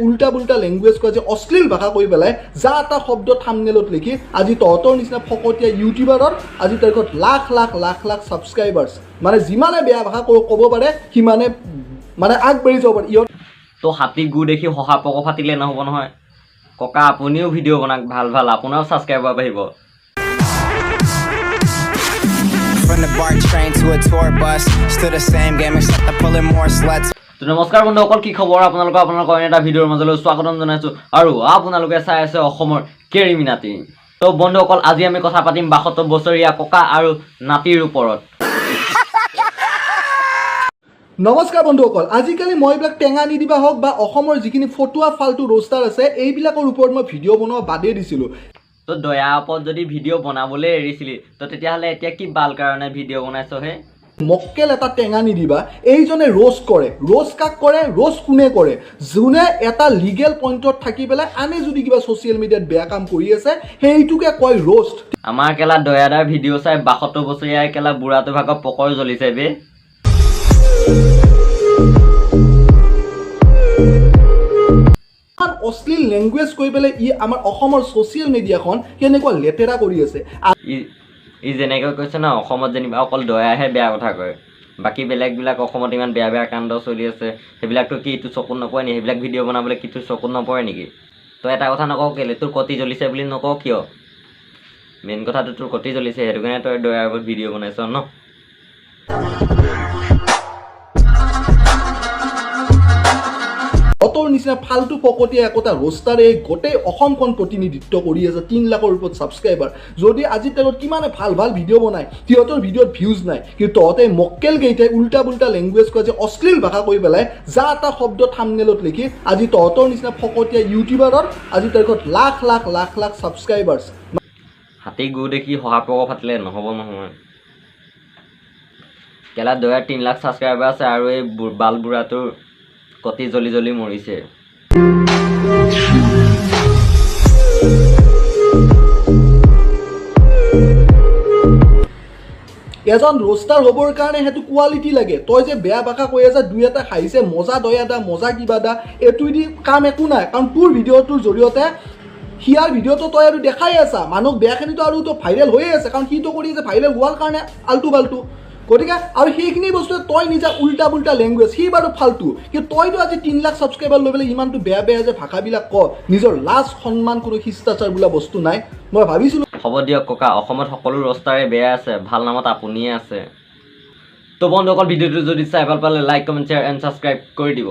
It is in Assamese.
উল্টা পুল্টা লেংগুৱেজ কোৱা যে অশ্লীল ভাষা কৈ পেলাই যা এটা শব্দ থামনেলত লিখি আজি তহঁতৰ নিচিনা ফকতীয়া ইউটিউবাৰৰ আজি তাৰিখত লাখ লাখ লাখ লাখ ছাবস্ক্ৰাইবাৰ্ছ, মানে যিমানে বেয়া ভাষা ক'ব পাৰে সিমানে মানে আগবাঢ়ি যাব পাৰে ইহঁত। তো হাতী গু দেখি শহা পক ফাটিলে নহ'ব নহয় ককা, আপুনিও ভিডিঅ' বনাওক ভাল ভাল, আপোনাৰো ছাবস্ক্ৰাইবাৰ বাঢ়িব। From the BART train to a tour bus, still the same game except I'm pulling more sluts. তো নমস্কাৰ বন্ধুসকল, কি খবৰ আপোনালোকৰ? আপোনালোকৰ অন্য এটা ভিডিঅ'ৰ মাজলৈ স্বাগতম জনাইছোঁ আৰু আপোনালোকে চাই আছে অসমৰ কেৰিমিনাটি। তো বন্ধুসকল, আজি আমি কথা পাতিম 72 বছৰীয়া ককা আৰু নাতিৰ ওপৰত। নমস্কাৰ বন্ধুসকল, আজিকালি মই এইবিলাক টেঙা নিদিবা হওক বা অসমৰ যিখিনি ফটুৱা ফাল্টু ৰোষ্টাৰ আছে, এইবিলাকৰ ওপৰত মই ভিডিঅ' বনোৱা বাদেই দিছিলোঁ। তো দয়াৰ ওপৰত যদি ভিডিঅ' বনাবলৈ এৰিছিলি, তো তেতিয়াহ'লে এতিয়া কি বাল কাৰণে ভিডিঅ' বনাইছ হে? মক্কেল এটা টেঙা নিদিবা, এইজনে ৰোষ্ট কৰে। ৰোষ্ট কাক কৰে? ৰোষ্ট কোনে কৰে? যোনে এটা লিগেল পইণ্টত থাকি পেলাই আনে যদি কিবা ছ'চিয়েল মিডিয়াত বেয়া কাম কৰি আছে, সেইটোকে কয় ৰোষ্ট। আমাৰ কেলা দয়াদাৰ ভিডিঅ' চাই 72 বছৰীয়া কেলা বুঢ়াটো ভাগৰ পকৰ জ্বলিছে বে। ইমান অশ্লীল লেংগুৱেজ কৈ পেলাই ই আমাৰ অসমৰ ছ'চিয়েল মিডিয়াখন কেনেকুৱা লেতেৰা কৰি আছে। ই ই যেনেকৈ কৈছে ন, অসমত যেনিবা অকল দয়াহে বেয়া কথা কয়, বাকী বেলেগবিলাক অসমত ইমান বেয়া বেয়া কাণ্ড চলি আছে, সেইবিলাকতো কি তোৰ চকুত নপৰে নেকি? সেইবিলাক ভিডিঅ' বনাবলৈ কি তোৰ চকুত নপৰে নেকি? তই এটা কথা নকওঁ কেলৈ? তোৰ কটি জ্বলিছে বুলি নকওঁ কিয়? মেইন কথাটো তোৰ কটি জ্বলিছে, সেইটো কাৰণে তই দয়াৰ ওপৰত ভিডিঅ' বনাইছ ন। অতৰ নিচিনা ফাল্টু ফকতীয়া একোটা ৰোষ্টাৰে গোটেই অসমখন প্ৰতিনিধিত্ব কৰি আছে। 3 লাখৰ ওপৰত ছাবস্ক্ৰাইবাৰ যদি আজিৰ তাৰিখত কিমানে ভাল ভাল ভিডিঅ' বনায়, সিহঁতৰ ভিডিঅ'ত ভিউজ নাই। কিন্তু তহঁতে মক্কেল কেইটাই উল্টা পুল্টা লেংগুৱেজ কোৱা যে অশ্লীল ভাষা কৈ পেলাই যা এটা শব্দ থামনেলত লিখি আজি তহঁতৰ নিচিনা ফকতীয়া ইউটিউবাৰৰ আজিৰ তাৰিখত লাখ লাখ লাখ লাখ ছাবস্ক্ৰাইবাৰ্ছ। হাতী গু দেখি শহা পক ফাটিলে নহ'ব নহয়। কেলা দয়াৰ 3 লাখ ছাবস্ক্ৰাইবাৰ আছে আৰু এই বাল বুঢ়াটোৰ কটি জ্বলি জ্বলি মৰিছে। এজন ৰোষ্টাৰ হ'বৰ কাৰণে সেইটো কোৱালিটি লাগে। তই যে বেয়া ভাষা কৈ আছা, দুই এটা হাঁহিছে, মজা দয়া দা, মজা কিবা দা, এইটো দি কাম একো নাই। কাৰণ তোৰ ভিডিঅ'টোৰ জৰিয়তে সিয়াৰ ভিডিঅ'টো তই আৰু দেখাই আছা মানুহক, বেয়াখিনিতো আৰু তো ভাইৰেল হৈয়ে আছে, কাৰণ সিটো কৰি আছে ভাইৰেল হোৱাৰ কাৰণে আল্টু বাল্টু। গতিকে আৰু সেইখিনি বস্তুৱে তই নিজা উল্টা পুল্টা লেংগুৱেজ, সি বাৰু ফাল্টু, কিন্তু তইতো আজি 3 লাখ ছাবস্ক্ৰাইবাৰ লৈ পেলাই ইমানটো বেয়া বেয়া যে ভাষাবিলাক ক, নিজৰ লাজ সন্মান কোনো শিষ্টাচাৰ বোলা বস্তু নাই। মই ভাবিছিলোঁ হ'ব দিয়ক ককা, অসমত সকলো ৰষ্টাৰে বেয়া আছে, ভাল নামত আপুনিয়ে আছে। তো বন্ধুসকল, ভিডিঅ'টো যদি চাই ভাল পালে like, comment, share and subscribe কৰি দিব।